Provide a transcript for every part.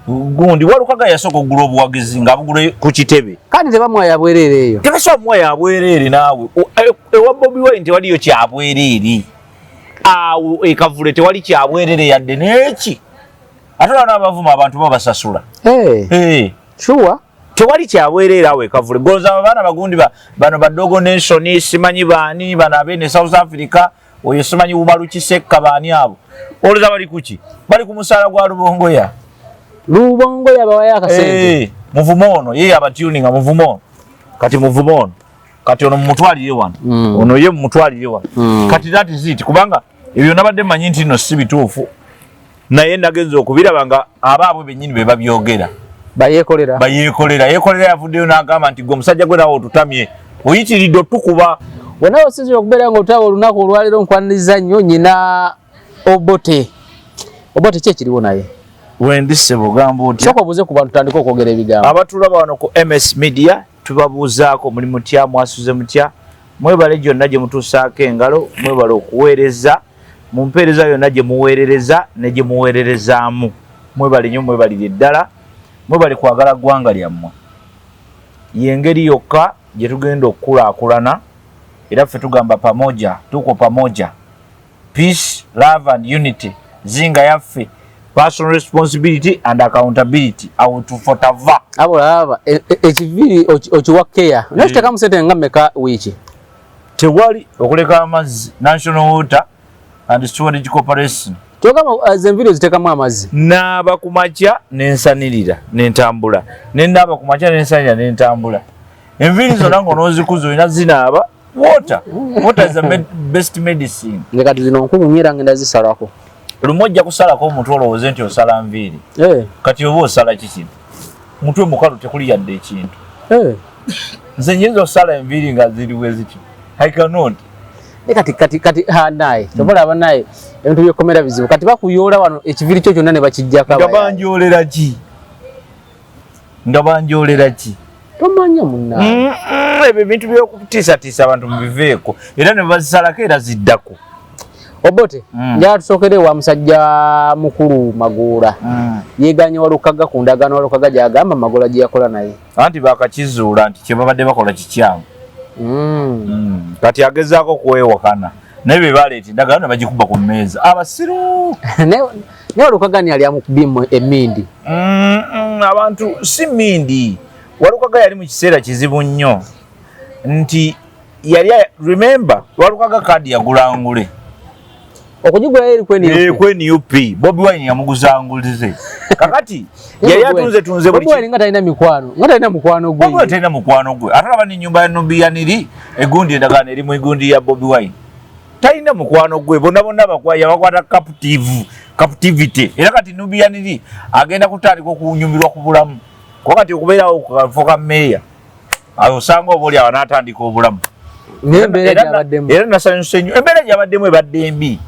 Gundi Walukaga yasooka okugula obuwagizi ng'abugula ku kitebe. Kandi tebamuwa yabwereere eyo. Tebasobola muwa yabwereere naawe. Ewa Bobi Wine tewaliyo kyabwereere. Awo e Kavule tewali kyabwereere yadde n'eki. Ate olaba n'abavuma abantu babasasula. Hey. Hey. Sure. Tewali kyabwereere awo e Kavule. Goza abaana bagundi bano ba Dogo Nation simanyi baani bano ab'e South Africa oyo simanyi Umaru Kisekka baani abo. Olowooza bali kuki? Bali ku musaala gwa Lubongoya. Lubongoya bawayo akasente. Hey, muvumo ono ye abatuninga muvumo ono. Kati muvumo ono. Kati ono mumutwalire wano. Ono ye mumutwalire wano. Kati that is it kubanga ebyo nabadde mmanyi nti no si bituufu. Naye nagenze okubiraba nga abaabwe bennyini be babyogera. Bayeekolera. Bayeekolera. Yeekolera yavuddeyo n'agamba nti gwe omusajja gwe nawe otutamye. Oyitiridde otukuba. Wonna osinzira okubeera ng'otulaba olunaku olwaleero nkwaniriza nnyo nnyina Obote. Obote ki ekiriwo naye? Wendi ssebo ogamba otya? Sooka obuuze ku bantu tutandike okwogera ebigambo. Abatulaba wano ku MS Media tubabuuzaako muli mutya, mwasuze mutya, mwebale gyonna gye mutuusaako engalo, mwebale okuweereza mu mpeereza yonna gye muweerereza ne gye muweererezaamu. Mwebale nnyo, mwebalire ddala, mwebale kwagala ggwanga lyammwe. Y'engeri yokka gye tugenda okukulaakulana era ffe tugamba pamoja, tuko pamoja. Peace, love and unity zinga yaffe, personal responsibility and accountability awo tufo tava. Abo laba ekiviri okiwa care. Naye kitekamu sente nga mmeka wiiki? Tewali okuleka amazzi National Water and Sewerage Corporation. Kyogamba ze enviiri oziteekamu amazzi? Naaba ku makya nensanirira nentambula, nenaaba ku makya nensanirira nentambula. Enviiri zonna ng'onoozikuza olina zinaaba. Water. Water is the best medicine. Nze kati zino nkulu nnyo era ngenda zisalako. Lumu ojja kusalako omutwe olowooze nti osala nviiri. Kati oba osala ki kino? Mutwe mukalu tekuli yadde ekintu. Nze nyinza osala enviiri nga ziri bwe zityo. I cannot. Kati kati kati ha naye. Tobola naye ebintu by'ekkomera bizibu. Kati bakuyoola wano ekiviiri kyo kyonna ne bakiggyako. Nga banjoolera ki? Nga banjoolera ki? Tomanya munna. Ebyo ebintu by'okutiisatiisa abantu mubiveeko era ne bazisalako era ziddako. Obote, njagala tusookere wa musajja mukulu Magoola. Yeeganye Walukaga ku ndagaano Walukaga gy'agamba Magoola gye yakola naye. Anti baakakizuula nti kye babadde bakola kikyamu. Kati agezaako kwewakana naye be baleeta endagaano ne bagikuba ku mmeeza. Abasiru! Naye Walukaga ni yali amukubye emmindi. Abantu si mmindi. Walukaga yali mu kiseera kizibu nnyo nti yali remember Walukaga kaadi yagula ngule. Okugigula eri ku NUP. Ku NUP. Bobi Wine yamuguza ngulize. Kakati yali atunze tunze buli. Bobi Wine nga talina mikwano, nga talina mukwano gwe. Bobi Wine talina mukwano gwe. Ate olaba n'ennyumba ya Nubian eri egundi endagaano eri mu igundi ya Bobi Wine. Talina mukwano gwe, bonna bonna yabakwata captivity. Era kati Nubian eri agenda kutandika okunyumirwa ku bulamu. Kuba kati okubeerawo ku kafo ka mmeeya, awo osanga oba oli awo n'atandika obulamu. Era nasanyuse nnyo. Embeera gy'abaddemu ebadde mbi.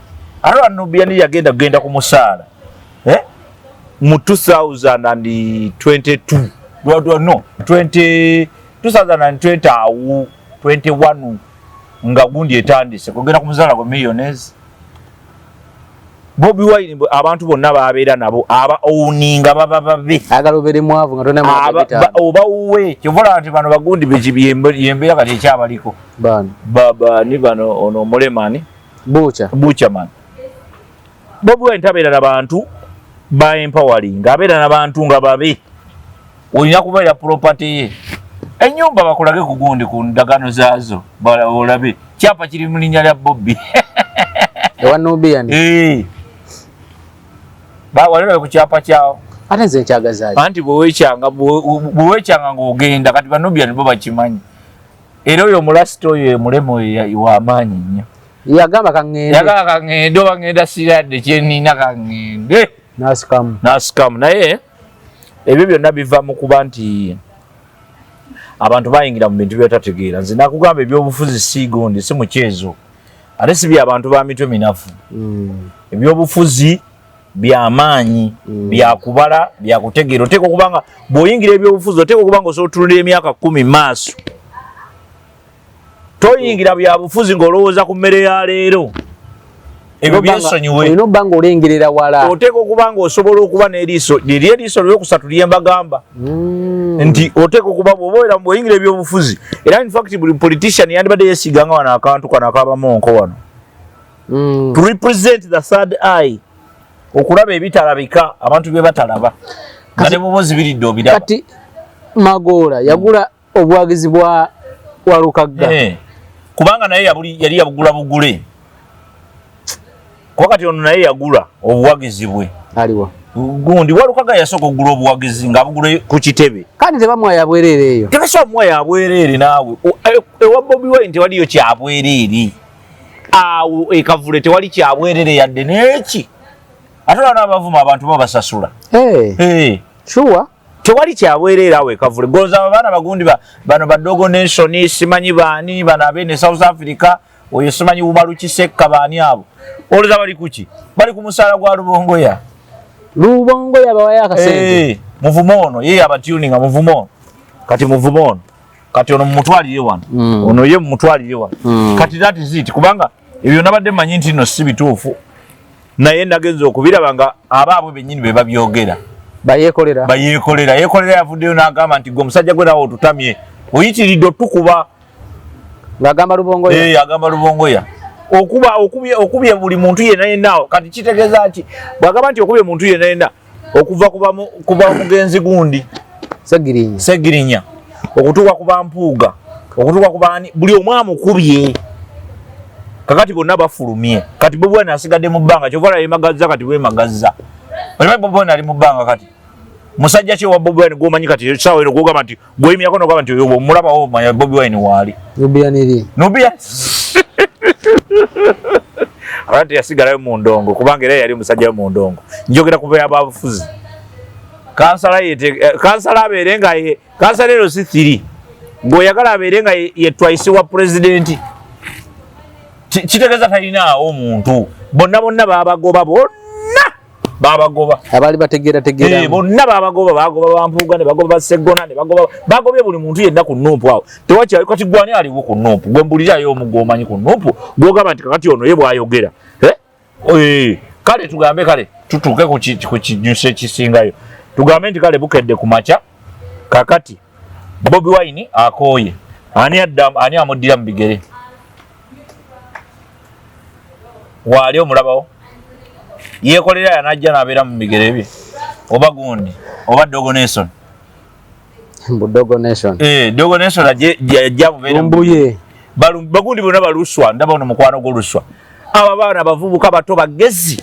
Ate olwa Nubian eri yagenda kugenda ku musaala. Mu 2022. No, 2020 awo, 21 nga gundi etandise kugenda ku musaala gwa millionaires. Bobi Wine abantu bonna babeera nabo aba owninga baba babe. Ayagala obeere mwavu nga tolina mwaka bitaano. Oba wuwe. Kyova olaba nti bano bagundi yembeera kati ekyabaliko. Bano. Bani bano ono omulemani. Bucha. Buchaman. Bobi Wine tabeera na bantu ba empowering, abeera na bantu nga babe. Olina kubeera property ye. Ennyumba bakulage ku gundi ku ndagaano zaazo olabe. Kyapa kiri mu linnya lya Bobi. Ewa Nubian. Wali ku kyapa kyawo. Ate nze nkyagazaayo. Anti bwe weekyanga ng'ogenda kati ba Nubian bo bakimanyi. Era oyo omulasita oyo emulema oyo wa maanyi nnyo. Yagamba kaŋŋende. Yagamba kaŋŋende oba ŋŋenda siradde kye nnina kaŋŋende. N'asikamu. N'asikamu naye ebyo byonna biva mu kuba nti abantu bayingira mu bintu by'otategeera. Nze nakugamba ebyobufuzi si gundi, si mukyezo. Ate si bya bantu ba mitwe minafu. Ebyobufuzi bya maanyi, bya kubala, bya kutegeera. Oteekwa okuba nga bw'oyingira ebyobufuzi oteekwa okuba nga osobola otunuulira emyaka 10 maaso. Toyingira bya bufuzi ng'olowooza ku mmere ya leero. Ebyo byesonyiwe. Olina obba nga olengerera wala. Oteekwa okuba nga osobola okuba n'eriiso liri, eriiso lyokusatu lyembagamba nti oteekwa okuba bw'oba bw'oyingira ebyobufuzi. Era in fact buli politician yandibadde yeesiga nga wano akantu kano akabamonko wano to represent the third eye, okulaba ebitalabika, abantu bye batalaba, nga ne bw'oba ozibiridde obiraba. Kati Magoola yagula obuwagizi bwa Walukagga. Kubanga naye yali yabugula bugule, kuba kati ono naye yagula obuwagizi bwe. Aliwa? Gundi Walukaga yasooka okugula obuwagizi ng'abugula ku kitebe. Kandi tebamuwa yabwereere eyo. Tebasobola muwa yabwereere naawe. Ewa Bobi Wine tewaliyo kyabwereere. Awo ekavule tewali kyabwereere yadde n'eki. Ate olaba n'abavuma abantu babasasula. Hey. Sure. Tewali kyabwereere awo ekavule. Goza abaana bagundi bano ba Dogo Nation, simanyi baani bano abene South Africa, oyo simanyi Umaru Kisekka, baani abo. Olowooza bali kuki? Bali ku musaala gwa Lubongoya. Lubongoya bawayo akasente. Muvumo ono ye abatuninga, muvumo ono. Kati muvumo ono. Kati ono mumutwalire wano. Ono ye mumutwalire wano. Kati that is it, kubanga ebyo nabadde mmanyi nti nno si bituufu. Naye nagenze okubiraba nga abaabwe bennyini be babyogera. Bayeekolera. Bayeekolera. Yeekolera yavuddeyo n'agamba nti gwe omusajja gwe naawe otutamye. Oyitiridde otukuba. Ng'agamba Lubongoya. Agamba Lubongoya. Okuba okubye buli muntu yenna yenna. Kati kitegeeza ki? Bw'agamba nti okubye muntu yenna yenna okuva kuba mugenzi gundi Segirinya. Segirinya. Okutuuka ku bampuuga, okutuuka ku baani, buli omu amukubye. Kakati bonna bafulumye. Kati Bobi Wine asigadde mu bbanga, kyova olaba yeemagazza, kati weemagazza. Omanyi Bobi Wine ali mu bbanga kati. Musajja ki owa Bobi Wine gw'omanyi kati essaawa eno gw'ogamba nti gw'oyimyako n'ogamba nti oyo bw'omulabawo omanya Bobi Wine waali? Nubian Li. Nubian. Abantu yasigalayo mu ndongo kubanga era yali musajja mu ndongo. Njogera ku byabafuzi. Kansala yete, kansala abeere nga ye, kansala ero si 3. Gw'oyagala abeere nga ye twice wa president. Kitegeeza talinaawo omuntu. Bonna bonna babagoba, bonna babagoba. Abaali bategeera tegeera. Bonna babagoba, bagoba bampuuga ne bagoba Sseggona ne bagoba, bagobye buli muntu yenna ku Nuupu awo. Tewakyali kati gwani aliwo ku Nuupu. Gwe mbulirayo omu gw'omanyi ku Nuupu, gw'ogamba nti kakati ono ye bw'ayogera. Kale tugambe kale tutuuke ku kinyusi ekisingayo. Tugambe nti kale bukedde ku makya, kakati Bobi Wine akooye. Ani adda, ani amuddira mu bigere? Waali omulabawo? Yeekolera yanajja n'abeera mu bigere bye. Oba gundi, oba Dogo Nation. Mbu Dogo Nation. Dogo Nation ajja mubeere mu Lumbuye. Bagundi bonna baluswa, ndaba ono mukwano gw'oluswa. Abo abaana abavubuka bato bagezi.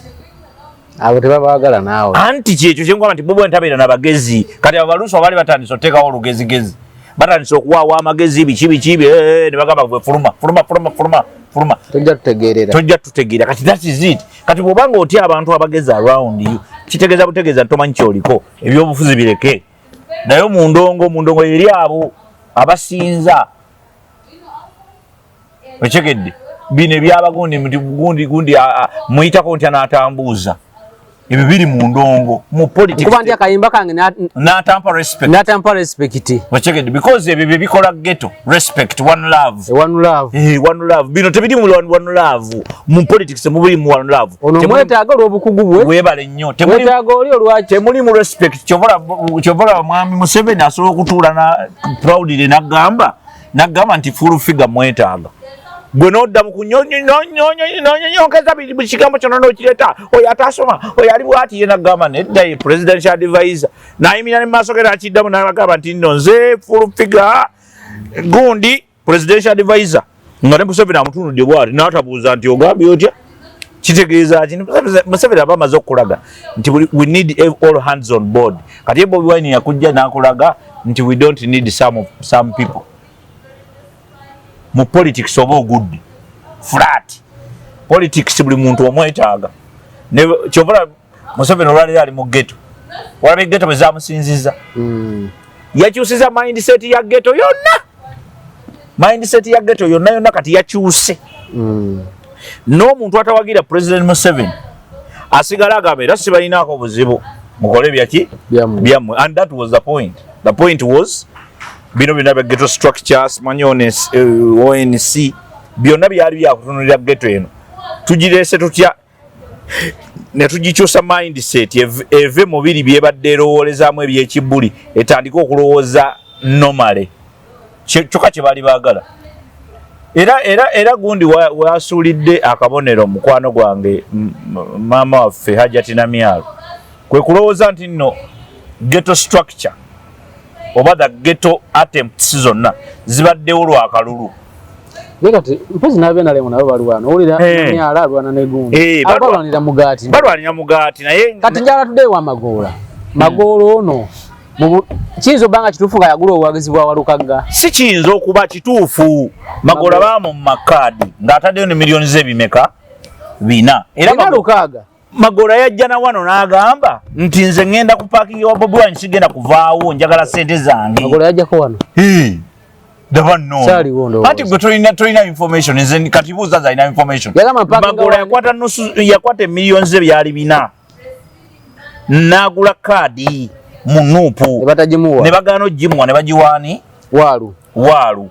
Abo tebabaagala naawe. Anti kyekyo kye nkugamba nti Bobi Wine tabeera na bagezi. Kati abo baluswa baali batandise oteekawo olugezigezi. Batandise okuwaawa amagezi biki biki, ne bagamba gwe fuluma, fuluma, fuluma, fuluma, fuluma. Tojja tutegeerera. Tojja tutegeera. Kati that is it. Kati bw'obanga otya abantu abagezi around you, kitegeeza butegeeza tomanyi ky'oliko. Ebyobufuzi bireke. Naye mu ndongo eri abo abasinza. Okitegedde? Bino ebyabagundi nti gundi, gundi, muyitako ntya n'atambuuza. Ebyo biri mu ndongo, mu politics. Nkuba ndi akayimba kange n'atampa respect. N'atampa respect. Okitegedde? Because ebyo bye bikola ghetto. Respect, one love. One love. One love. Bino tebiri mu one love. Mu politics temubiri mu one love. Ono mwetaaga olw'obukugu bwe. Weebale nnyo. Mwetaaga oli olwaki? Temuli mu respect. Kyova olaba Mwami Museveni asobola okutuula na proudly n'agamba nti full figure mwetaaga. Gwe n'odda mu kunyonyonkeza buli kigambo kyonna n'okireeta, oyo atasoma, oyo ali bw'ati, ye n'agamba nedda, ye presidential advisor. N'ayimirira ne mu maaso ge n'akiddamu n'agamba nti nno nze full figure gundi presidential advisor. Nga ne Museveni amutunudde bw'ati n'atabuuza nti ogambye otya? Kitegeeza ki? Museveni aba amaze okulaga nti we need all hands on board. Kati ye Bobi Wine yakujja n'akulaga nti we don't need some people. Mu politics oba ogudde flat. Politics buli muntu omwetaaga. Ne kyova Museveni olwaleero ali mu ghetto. Walaba ghetto bwe zamusinziza. Yakyusiza mindset ya ghetto yonna. Mindset ya ghetto yonna yonna kati yakyuse. N'omuntu atawagira President Museveni asigala agamba era sibalinaako buzibu, mukole byaki? Byammwe. Byammwe. And that was the point. The point was bino byonna bya ghetto structures, manyi ONC, byonna byali byakutunulira ghetto eno. Tugireese tutya? Ne tugikyusa mindset eve mu biri byebadde erowoolezaamu ebyekibuli, etandike okulowooza normally. Kyokka kye baali baagala. Era gundi wasuulidde akabonero mukwano gwange, maama waffe Hajati Namyalo, kwe kulowooza nti nno ghetto structure oba the ghetto attempts zonna zibaddewo lwakalulu. Naye kati mpozi n'abenalemu nabo balwana, owulira? Namyalo alwana ne gundi. Abo balwanira mugaati. Balwanira mugaati, naye Kati njala tudde wa Magoola. Magoola ono kiyinza obba nga kituufu nga yagula obuwagizi bwa Walukagga? Si kiyinza okuba kituufu. Magoola bamumma kaadi ng'ataddeyo ne miliyoni z'ebimeka 400 era era 6. Magoola yajja na wano n'agamba nti nze ŋŋenda ku parking wa Bobi Wine, sigenda kuvaawo, njagala ssente zange. Magoola yajjako wano? Daba nno. Saaliwo ndowooza. Anti gwe tolina information, nze kati buuza nze alina information. Yagamba parking Magoola yakwata nusu, yakwata emiliyoni ze byali 400 n'agula kaadi mu NUP. Ne batagimuwa. Ne bagaana ogimuwa, ne bagiwaani? Waalu. Waalu.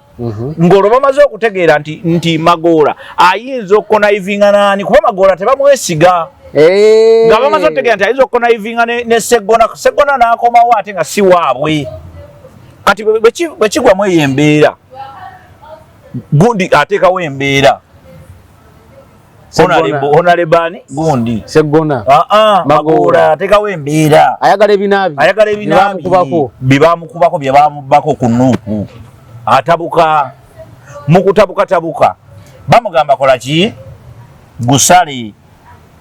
Ng'olwo bamaze okutegeera nti Magoola ayinza okuconnivinga naani, kuba Magoola tebamwesiga. Nga bamaze okutegeera nti ayinza okuconnivinga ne Seggona, Seggona n'akomawo ate nga si waabwe. Kati bwe kigwamu eyo embeera, gundi ateekawo embeera. Honorable ani? Gundi. Seggona. Ah, ah, Magoola. Magoola ateekawo embeera. Ayagala ebinaabi. Ayagala ebinaabi. Bye bamukubako. Bye bamukubako, bye bamubbako ku NUP. Atabuka. Mu kutabukatabuka bamugamba kola ki? Gusale.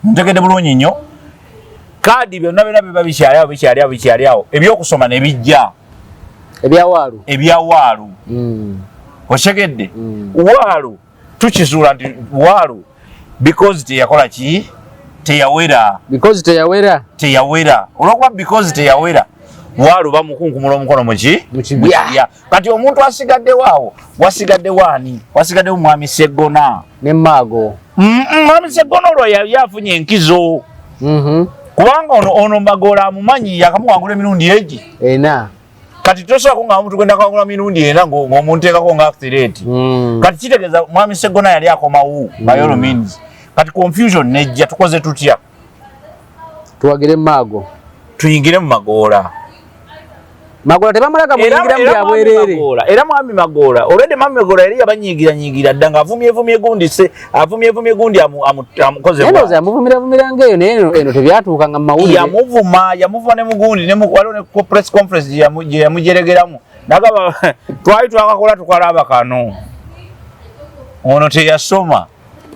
Ntegedde bulungi nnyo. Kaadi byonna byonna biba bikyali awo, bikyali awo, bikyali awo, ebyokusoma ne bijja. Ebyawaalu. Ebyawaalu. Okitegedde? Waalu tukizuula nti waalu because teyakola ki, teyawera. Because teyawera. Teyawera. Olwokuba because teyawera, waalu bamukunkumula omukono muki? Mu kibya. Mu kibya. Kati omuntu asigaddewo awo, wasigaddewo ani? Wasigaddewo mwami Seggona. Ne Maago. Mwami Seggona olwo yali afunye enkizo. Kubanga ono Magoola amumanyi, yakamuwangula emirundi egi 4. Kati tosobola kungamba omuntu gwenda kawangula mirundi 4 ng'omunteekako nga threat. Kati kitegeeza mwami Seggona yali akomawo by all means. Kati confusion nejja, tukoze tutya? Tuwagire Maago. Tuyingire mu Magoola. Magoola tebamulaga muyingira mu Era bya mwami bwereere. Magoola, era mwami Magoola, already mwami Magoola yali yabanyiigiranyiigira dda ng'avumyevumye gundi se, avumyevumye gundi amukoze Naye ndowooza bw'ati. yamuvumira ng'eyo, naye eno tebyatuukanga mu mawulire. Yamuvuma ne mugundi, ne waliwo ne press conference gye yamujeregeramu. N'agamba, twali twakakola tukalaba kano. Ono teyasoma.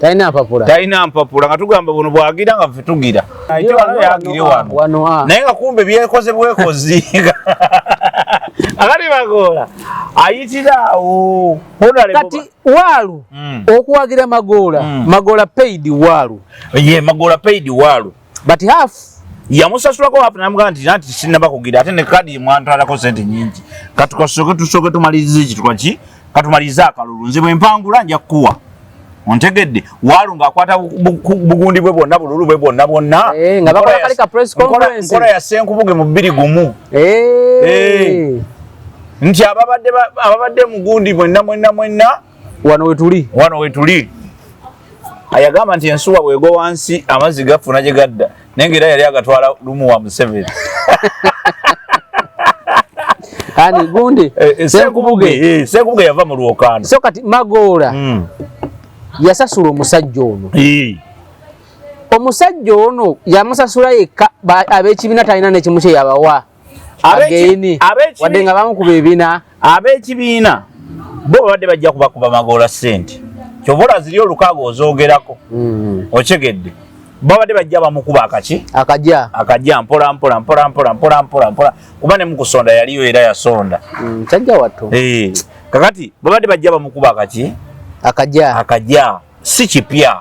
Talina mpapula. Talina mpapula, nga tugamba buno bwagira nga ffe tugira. Ate wano yagire wano. Wano, ah. Naye nga kumbe byekoze bwekozi. Akati Magoola ayitira awo. Honorable Kati Waalu okuwagira Magoola, Magoola paid Waalu. Ye Magoola paid Waalu. But half. Yamusasulako half, n'amugamba nti sinnaba kugira, ate ne kadi mwantwalako ssente nnyingi. Kati kasooke tusooke tumalirize eki twaki? Katumalirize akalulu. Nze bwe mpangula nja kukuwa. Ontegedde? Waalu ng'akwata bugundi bwe bwonna, bululu bwe bwonna bwonna. Nga bakola kali ka press conference. Nkola ya Ssenkubuge mu 2-1. Nti ababadde mu gundi mwenna mwenna mwenna. Wano wetuli. Wano wetuli. Ayagamba nti ensuwa bw'egwa wansi amazzi gafuna gye gadda. Naye ng'era yali agatwala lumu wa Museveni. Ani gundi? Ssenkubuge. Ssenkubuge yava mu lwokaano. So kati Magoola yasasula omusajja ono. Omusajja ono yamusasula yekka, ab'ekibiina talina n'ekimu kye yabawa. Ageini. Wadde nga bamukuba ebina. Ab'ekibiina bo babadde bajja kubakuba Magoola ssente. Ky'oba olaba ziri 6 ozoogerako. Okitegedde? Babadde bajja bamukuba akaki? Akajja. Akajja mpola mpola mpola mpola mpola mpola mpola. Kuba ne mu kusonda yaliyo era yasonda. Kyajja wattu. Kakati babadde bajja bamukuba akaki? Akajja. Akajja. Si kipya.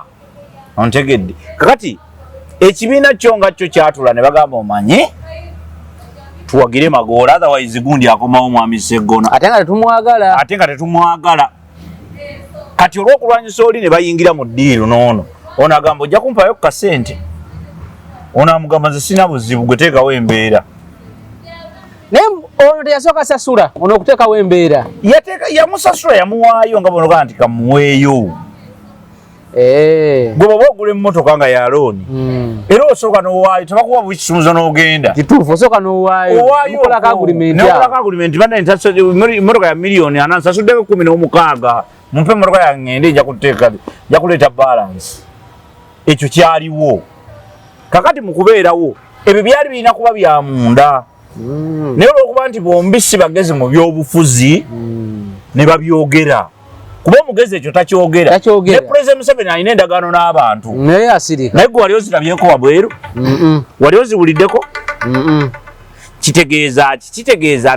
Ontegedde? Kakati ekibiina kyo nga kyo kyatula ne bagamba omanyi tuwagire Magoola, otherwise gundi akomawo mwami Seggona. Ate nga tetumwagala. Ate nga tetumwagala. Kati olw'okulwanyisa oli ne bayingira mu ddiiru n'ono. Ono agamba ojja kumpaayo ku kasente. Ono amugamba nze sina buzibu, gwe teekawo embeera. Naye ono teyasooka sasula, ono okuteekawo embeera. Yamusasula, yamuwaayo nga bw'onogamba nti kamuweeyo. Gwe bw'oba ogula emmotoka nga ya looni, era osooka n'owaayo, tebakuwa bukisumuzo n'ogenda. Kituufu, osooka n'owaayo. Mukolako agreement, bannange emmotoka ya 4,000,000 nsasuddeko 16, mumpe emmotoka yange ngende, nja kuteeka, nja kuleeta balance. Ekyo kyaliwo. Kakati mu kubeerawo ebyo byali birina kuba bya munda, naye olwokuba nti bombi si bagezi mu byobufuzi, ne babyogera, kuba omugezi ekyo takyogera. Takyogera. Ne President Museveni alina endagaano n'abantu. Naye asirika. Naye gwe wali ozirabyeko wabweru? Wali oziwuliddeko? Mm-mm. Kitegeeza ki? Kitegeeza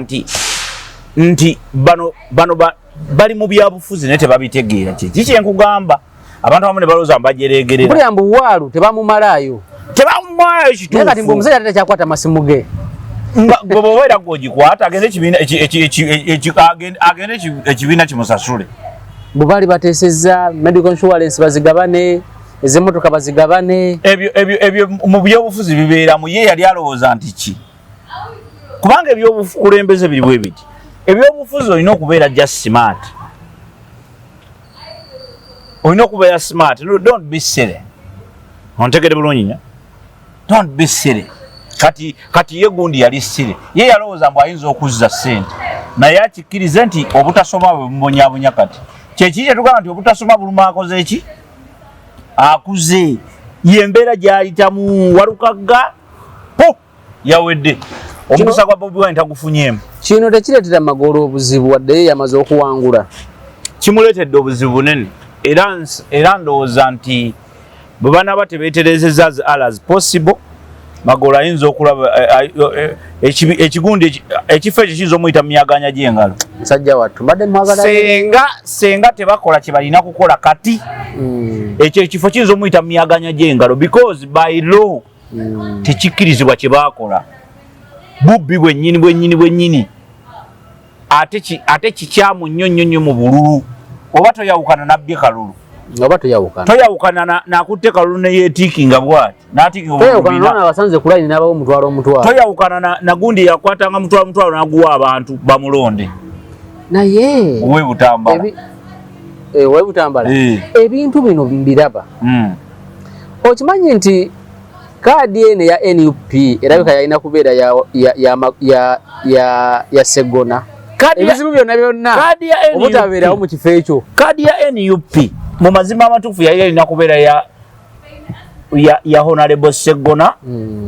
nti bano bali mu byabufuzi naye tebabitegeera. Kiki kyenkugamba, abantu abamu ne balowooza mbajeregerera. Mpulira mbu waalu tebamumalaayo. Tebamumalayo. Naye kati mbu kituufu. Omusajja ate takyakwata masimu ge. Nga gwe bw'obeera gweogikwata, agende ekibiina agende ekibiina kimusasule. Bwe baali bateesezza medical insurance bazigabane, ez'emmotoka bazigabane. Ebyo mu byobufuzi bibeeramu. Ye yali alowooza nti ki? Kubanga ebyobukulembeze biri bwe biti, ebyobufuzi olina okubeera just smart, olina okubeera smart. No, don't be silly. Ontegere bulungi nnyo, don't be silly. Kati ye gundi yali silly, ye yalowooza mbu ayinza okuzza ssente, naye akikkirize nti obutasoma bwe bumubonyabonya. Kati kyekiri kyetugamba nti obutasoma buluma akoze eki akuze, yembeera gyayitamu. Walukagga po yawedde omukisa gwa Bobi Wine, tagufunyeemu. Kino tekireetera Magoola obuzibu, wadde ye yamaze okuwangula? Kimuleetedde obuzibu bunene, era ndowooza nti bwe banaaba tebeeterezeza as early as possible, Magoola ayinza okulaba ekigundi ekifo ekyo kiyinza omuyita mu myaganya gy'engalo. Musajja wattu mbadde mwagala. Senga tebakola kye balina kukola kati, ekyo ekifo kiyinza omuyita mu myaganya gy'engalo, because by law tekikkirizibwa kye baakola. Bubbi bwennyini bwennyini bwennyini, ate kikyamu nnyo nnyo nnyo mu bululu. Oba toyawukana nabbye kalulu. Oba toyawukana. Toyawukana nakutte kalulu neyeetiikinga bwati n'atiikinga. Toyawukana nona abasanze ku layini n'abawo omutwalo omutwalo. Toyawukana na gundi yakwatanga mutwalo mutwalo n'aguwa abantu bamulonde. Naye Ow'ebutambala. Ow'ebutambala. Ebintu bino mbiraba. Okimanyi nti kaadi eno eya NUP erabika yalina kubeera ya Segona? Ebizibu byonna byonna Kaadi ya NUP. obutabeerawo mu kifo ekyo. Kaadi ya NUP mu mazima amatuufu yali erina kubeera ya Honorable Seggona,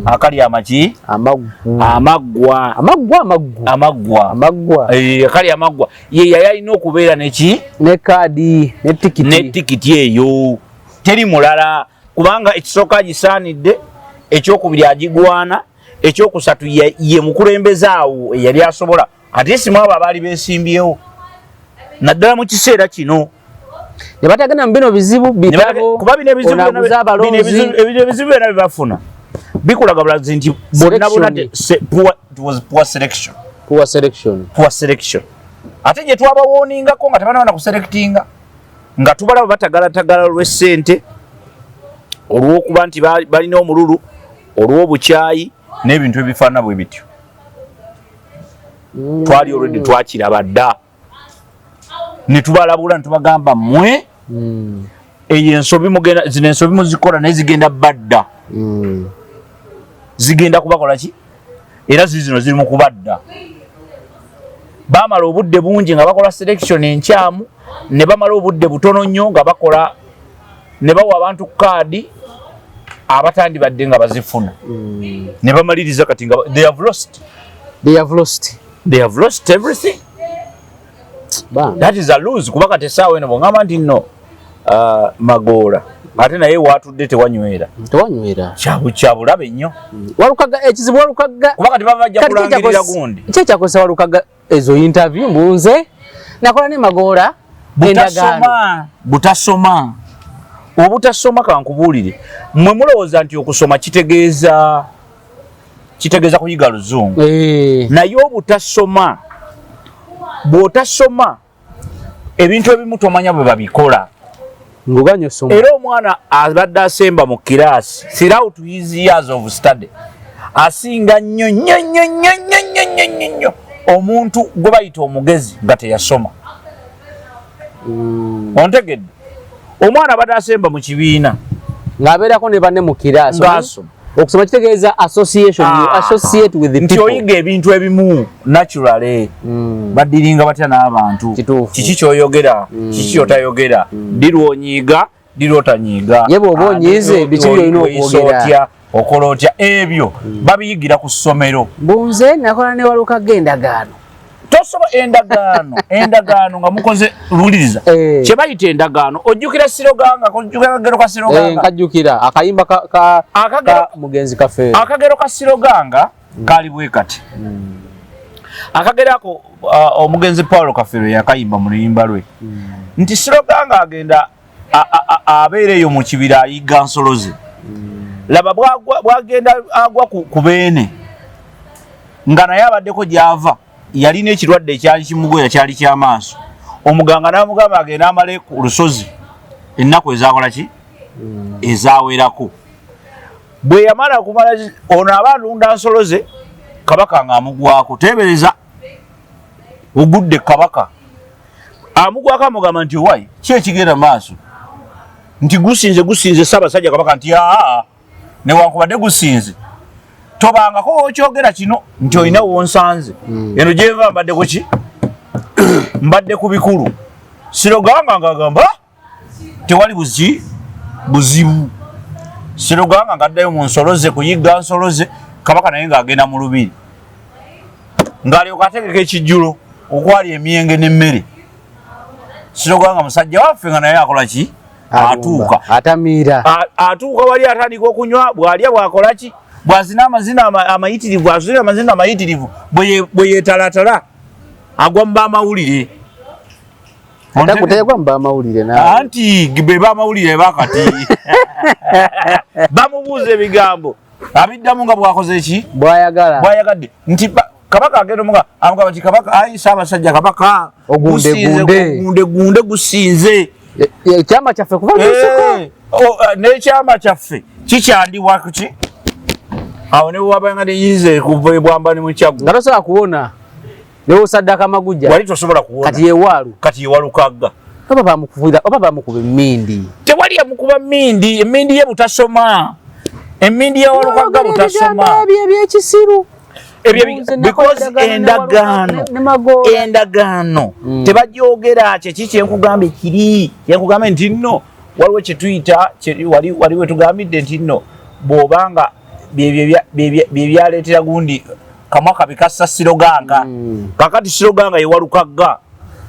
akali amaki. Amaggwa. Amaggwa. Amaggwa, amaggwa. Amaggwa. Amaggwa. Akali amaggwa ye yali alina okubeera neki? Ne kaadi ne tikiti. Ne tikiti eyo, teri mulala, kubanga ekisooka agisaanidde, ekyokubiri agigwana, ekyokusatu ye mukulembeze awo eyali asobola ate si mwabo abaali beesimbyewo naddala mu kiseera kino. Ne batagenda mu bino bizibu bitabo. Kuba bino ebizibu Onaguza abalonzi. Bino ebizibu byonna bye bafuna bikulaga bulazi nti bonna bonna Selection. It was poor selection. Poor selection. Poor selection. Ate gye twabawooningako nga tebanaba na kuselectinga, nga tubalaba batagalatagala olw'essente, olw'okuba nti balina omululu, olw'obukyayi n'ebintu ebifaanana bwe bityo. Twali already twakiraba dda ne tubalabula ne tubagamba, mmwe eyo ensobi mugenda, zino ensobi muzikola naye zigenda badda. Zigenda kubakola ki? Era zizino ziri mu kubadda. Bamala obudde bungi nga bakola selection enkyamu, ne bamala obudde butono nnyo nga bakola ne bawa abantu kaadi abatandibadde nga bazifuna, ne bamaliriza kati nga they have lost. They have lost. They have lost everything. Bambi. That is a lose, kuba kati essaawa eno bwongamba nti nno Magoola ate naye waatudde tewanywera. Tewanywera. Kyabulabe nnyo. Walukagga ekizibu, Walukagga kuba kati baba bajja Kati kulangirira gundi. Ki ekyakozesa Walukagga ezo interview, mbunze nakola ne Magoola endagaano? Butasoma, butasoma, obutasoma. Kankubuulire, mmwe mulowooza nti okusoma kitegeeza kuyiga luzungu. Naye obutasoma, bw'otasoma ebintu ebimu tomanya bwe babikola. Nguganya osoma. Era omwana abadde asemba mu kiraasi throughout his years of study asinga nnyo nnyo nnyo nnyo nnyo nnyo nnyo nnyo nnyo omuntu gwe bayita omugezi nga teyasoma. Ontegedde? Omwana abadde asemba mu kibiina ng'abeerako ne banne mu kiraasi. Ng'asoma. Okusoma kitegeeza association, you Ah. associate with the Nti people. oyiga ebintu ebimu naturally. Badiringa batya n'abantu? Kituufu. Kiki kyoyogera, kiki kyotayogera, ddi lwonyiiga, ddi lwotanyiiga? Ye bw'oba Ah, onyiize, biki by'olina weeyisa okwogera? otya, okola otya, ebyo babiyigira ku ssomero. Bunze nakola ne Walukaga endagaano. Tosoba endagaano, endagaano nga mukoze, wuliriza. Eh. Kye bayita endagaano, ojjukira siroganga, ojjukira akagero ka Eh, siroganga? Nkajjukira akayimba ka Akagero ka mugenzi Kafeero. Akagero ka siroganga kali bwe kati. Akagero ako, omugenzi Paulo Kafeero yakayimba mu luyimba lwe nti siroganga agenda abeera eyo mu kibira ayigga nsolo ze. Laba bwagenda agwa ku beene, nga naye abaddeko gy'ava, yalina ekirwadde ekyali kimugwera, kyali kyamaaso. Omuganga n'amugamba agenda amale ku lusozi ennaku ezakola ki, ezawerako. Bwe yamala kumala ono aba alunda nsolo ze, kabaka ng'amugwako. Teebereza ogudde, kabaka amugwako, amugamba nti, "Owayi, ki ekigenda mu maaso?" Nti, "Gusinze, gusinze, Ssaabasajja Kabaka." Nti, "Aa, newankubadde gusinze, tobangako wokyogera kino nti olina wonsanze eno gyenva, mbadde kuki, mbadde ku bikulu." Siroganga ng'agamba, "Ah, tewali buzibu." Siroganga ng'addayo mu nsolo ze kuyigga nsolo ze, kabaka naye ng'agenda mu lubiri, ng'alyoka ategeka ekijjulo okwali emyenge n'emmere. Siroganga musajja waffe nga naye akola ki? Atuuka. Atamiira. Atuuka wali, atandika okunywa, bw'alya, bw'akola ki, bw'azina amazina amayitirivu, azina amazina amayitirivu, bwe yeetalatala agwa mu bamawulire. Tayagwa mu bamawulire naawe. Anti be bamawulire bakati bamubuuza ebigambo, abiddamu nga bwakoze ki? Bwayagala. Bwayagadde. Nti kabaka agenda omuga, amugamba nti, "Kabaka, ayi Ssaabasajja Kabaka, Ogunde, gusinze, gunde. Gunde gunde gusinze." Ekyama kyaffe kuva mu nsiko. Eh, n'ekyama kyaffe kikyandibwa kuki awo ne wabanga neyize kuva ebwamba ne mukyagu. Nga tosobola kuwona newosaddaka amagujja. Wali tosobola kuwona. Kati yewaalu. Kati yeWalukagga. Oba bamukubira, oba bamukuba emindi. Tewali yamukuba mindi, emindi ye butasoma, emindi ya Walukagga butasoma. Ebyo ebyekisiru. Ebyo Nze nakola because endagaano ne endagaano ne Magoola. Endagaano tebagyogera. Kyeki kyenkugambye kiri, kyenkugambye nti nno waliwo kyetuyita wali wetugambidde nti nno bw'obanga bye byaleetera gundi kamwa kabi kassa siroganga. Kakati siroganga ye Walukagga.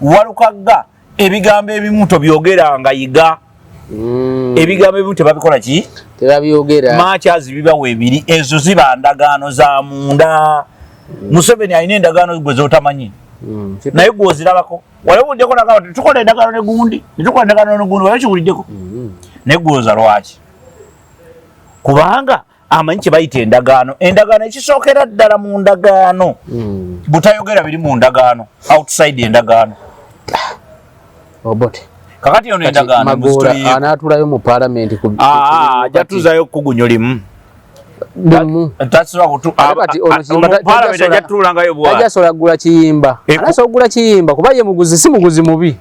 Walukagga ebigambo ebimu tobyogeranga, yiga. Ebigambo ebimu tebabikola ki? Tebabyogera. Makyazi bibawo ebiri, ezo ziba ndagaano za munda. Museveni alina endagaano gwe zotamanyi. Naye gwozirabako, wali owuliddeko nagamba tetukola endagaano ne gundi, netukola endagaano ne gundi? Wali kiwuliddeko? Naye gwoza lwaki? Kubanga amanyi kye bayita endagaano. Endagaano ekisookera ddala mu ndagaano, butayogera biri mu ndagaano outside endagaano. Obote. Kakati ono endagaano Magoola muzitulieko. anaatulayo mu paalamenti ku Aa, ajja tuzayo kugunyo limu. Limu. Tasobola kutu Ate kati ono Kiyimba Parliament ajja tuulangayo bw'ati. Tajasobola kugula Kiyimba. Anasobola kugula Kiyimba kuba ye muguzi, si muguzi mubi.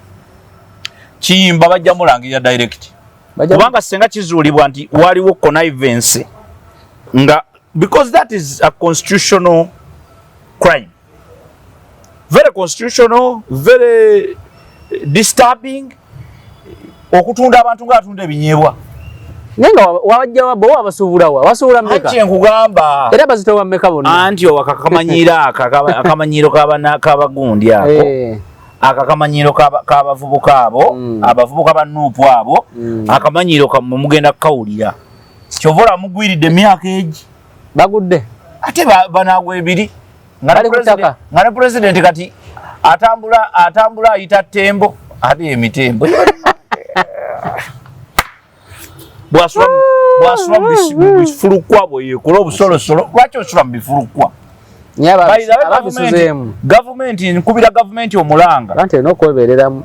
Kiyimba bajja mulangirira direct. Kubanga senga kizuulibwa nti waliwo connivance nga, because that is a constitutional crime, very constitutional, very disturbing, okutunda abantu ngaatunda ebinyeebwa. Naye nga wabajja bo wabasuubula wa? Wasuubula mmeka? Anti nkugamba. Era bazitowa mmeka bonna? Anti owo akamanyiiro ako, akamanyiiro k'abagundi ako, ako akamanyiiro k'abavubuka abo, abavubuka ba NUP abo, akamanyiiro kammwe mugenda kukawulira. Kyova olaba mugwiridde emyaka egi. Bagudde. Ate banagwa ebiri. Nga ne Bali ku ttaka. Nga ne president kati atambula, atambula ayita tembo, ate emitembo bwasula mu bifulukwa, bwe yekola obusolosolo. Lwaki osula mu bifulukwa? Naye By the way, ababisuzeemu. Gavumenti, nkubira gavumenti omulanga. Anti erina okwebereramu.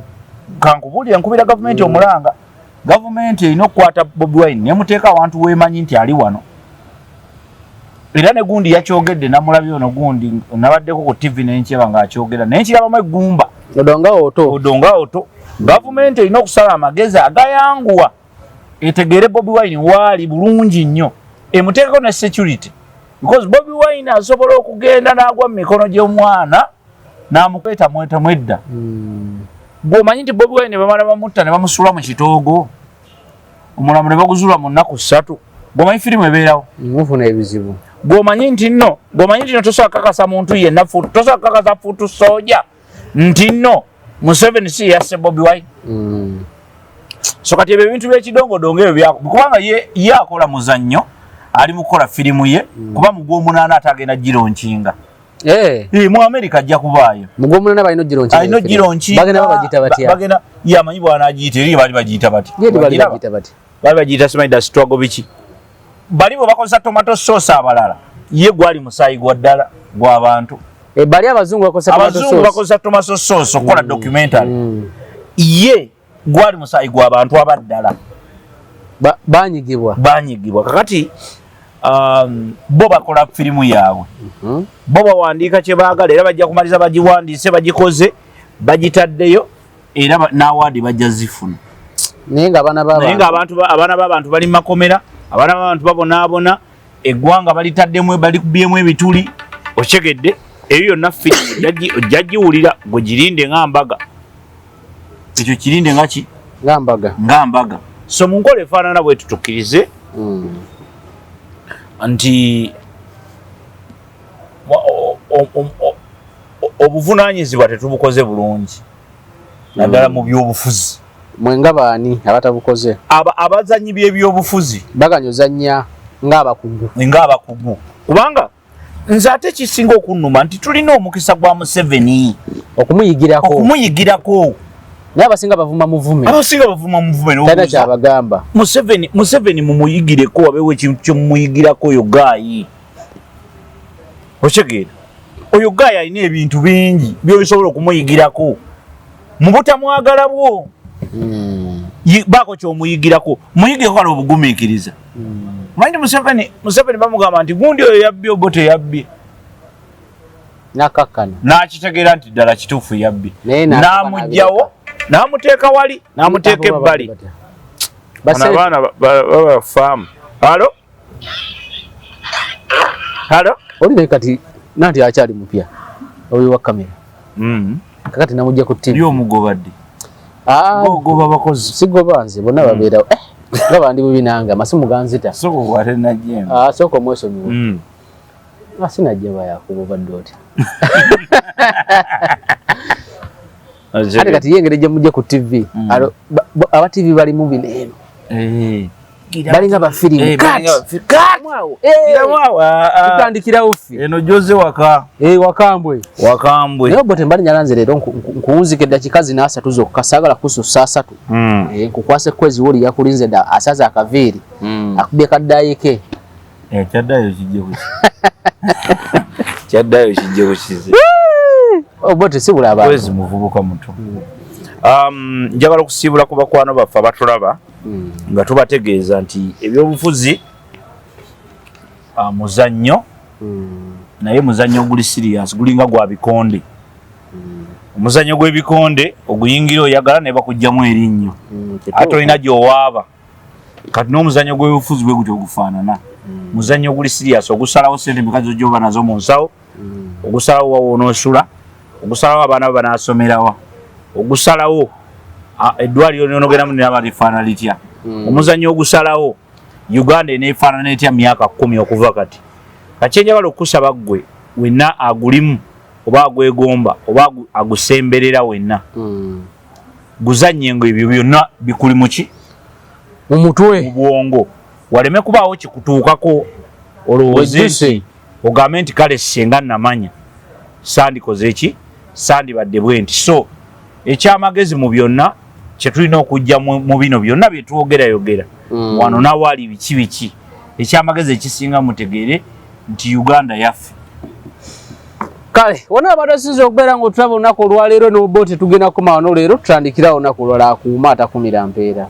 Kankubuulire, nkubira gavumenti omulanga. Gavumenti erina okukwata Bobi Wine nemuteeka awantu weemanyi nti ali wano. Era ne gundi yakyogedde, namulabye ono gundi, nabaddeko ku TV nenkyeba ng'akyogera, naye nkirabamu eggumba. Odonga Oto. Odonga Oto. Gavumenti erina okusala amagezi agayanguwa etegeere Bobi Wine waali bulungi nnyo, emuteekeko ne security, because Bobi Wine asobola okugenda n'agwa mu mikono gy'omwana n'amukweta mwetamu edda. Gw'omanyi nti Bobi Wine bamala bamutta ne bamusuula mu kitoogo, omulamu ne baguzuula mu nnaku 3. Gw'omanyi firimu ebeerawo, mufuna ebizibu. Gw'omanyi nti nno, gw'omanyi nti no tosobola kakasa muntu yenna, tosobola kakasa foot soldier nti nno Museveni si yasse Bobi Wine. So kati ebyo ebintu by'ekidongodongo ebyo, kubanga ye akola muzannyo, ali mu kukola firimu ye, kuba mu gw'omunaana ate agenda gilaunchinga. Mu America ajja kubaayo. Mu gw'omunaana balina ogilaunchinga. Alina ogilaunchinga. Bagenda babagiyita batya? Bagenda, ye amanyi bw'anaagiyita. Eri baali bagiyita batya? Ye bali bagiyita batya? Baali bagiyita simanyi da struggle biki. Bali bwe bakozesa tomato sauce abalala, ye gwali musaayi gwa ddala gw'abantu. Bali abazungu bakozesa tomato Abazungu sauce. bakozesa tomato sauce okukola documentary. Ye gwali musaayi gw'abantu abaddala. Banyigibwa. Banyigibwa. Kakati bo bakola firimu yaabwe, bo bawandiika kye baagala, era bajja kumaliza bagiwandiise, bagikoze, bagitaddeyo, era n'award bajja zifuna. Naye nga abaana Naye nga abaana b'abantu bali mu makomera, abaana b'abantu babonaabona, eggwanga balitaddemu, balikubyemu ebituli. Okyegedde? Eyo yonna firimu ojja giwulira. Gwe girinde nga mbaga, ekyo kirinde nga ki? Nga mbaga. Nga mbaga. So mu nkola efaanana bwe tutukkirize nti obuvunaanyizibwa tetubukoze bulungi, naddala mu byobufuzi. Mwenga baani abatabukoze? Abazanyi by'ebyobufuzi. Baganyozannya ng'abakugu. Ng'abakugu, kubanga nze ate kisinga okunnuma nti tulina omukisa gwa Museveni. Okumuyigirako. Okumuyigirako. Naye abasinga bavuma muvume. Abasinga bavuma muvume. Talina kyabagamba. Museveni mumuyigireko, wabeewo ekintu kyemumuyigirako. Oyo guy, okitegeera, oyo guy alina ebintu bingi byobisobola okumuyigirako mu butamwagala bwo. Baako kyomuyigirako, muyigireko kale obugumiikiriza. Manyi Museveni bamugamba nti gundi oyo yabbye, obo teyabbye. Nakakkana. N'akitegeera nti ddala kituufu yabbye. Naye n'atuuka. N'amugjawo, n'amuteeka wali, n'amuteeka ebbali. Bano abaana babafaamu. Hello, hello. Oli naye kati nanti akyali mupya oyo wa kamera. Kakati namujja ku TV. Yo omugobadde. Ah, Gogoba bakozi. Sigoba nze, bonna babeerawo. Nga bandi bubi nange amasimu ganzita. Soko okwate najjembe. Ah, sooka omwesonyiwe. Ah, sinajjaba yakuba obadde otya? Ate kati ye engeri gye mujja ku TV, aba TV bali mu bino eno. Balinga bafirimu. Eh, Cut! balinga Cut! Mwawo. Giramu awo, ah, ah. Tutandikirawo ffe. Eno Jose waka. Wakambwe. Wakambwe. Naye obo tembali nyalanze leero nkuwunzika eddakiika zino 30 zokka, saagala kusussa 30. Nkukwase kwezi woli yakulinze dda, asaze akaviiri. Akubye kaddayi ke. Kyaddayo kijje kuki? Kyaddayo kijje kukize. Obo tesibula abantu. Kwezi muvubuka muto. Njagala okusiibula ku bakwano baffe abatulaba nga tubategeeza nti ebyobufuzi muzannyo, naye muzannyo oguli serious, gulinga gwa bikonde. Omuzannyo gw'ebikonde oguyingira oyagala naye bakugjamu erinnyo, ate olina gy'owaaba. Kati n'omuzannyo gw'ebyobufuzi bwe gutyo gufaanana, muzannyo oguli serious, ogusalawo sente meka z'ojja nazo mu nsawo, ogusalawo wa w'onoosula, ogusalawo abaana bo banaasomerawa, ogusalawo eddwaliro lyonogendamu niraba lifaanana litya, omuzannyo ogusalawo Uganda eneefaanana etya myaka 10 okuva kati. Kakyenjagala okukusaba ggwe wenna agulimu oba agwegomba oba agusemberera wenna, guzannye ngo ebyo byonna bikuli muki? Mu mutwe. Mu bwongo, waleme kubaawo kikutuukako olowooze Wejjuse. nti ogambe nti kale singa namanya sandikoze eki, sandibadde bwe nti. So ekyamagezi mu byonna kyetulina okujja mu bino byonna bye twogerayogera wano nawaali biki biki, ekyamagezi ekisinga mutegeere nti Uganda yaffe. Kale wona abadde osinza okubeera ng'otulaba olunaku olwaleero n'oba tetugenda kukoma wano leero, tutandikirawo olunaku olwala. Akuuma atakumira mpeera.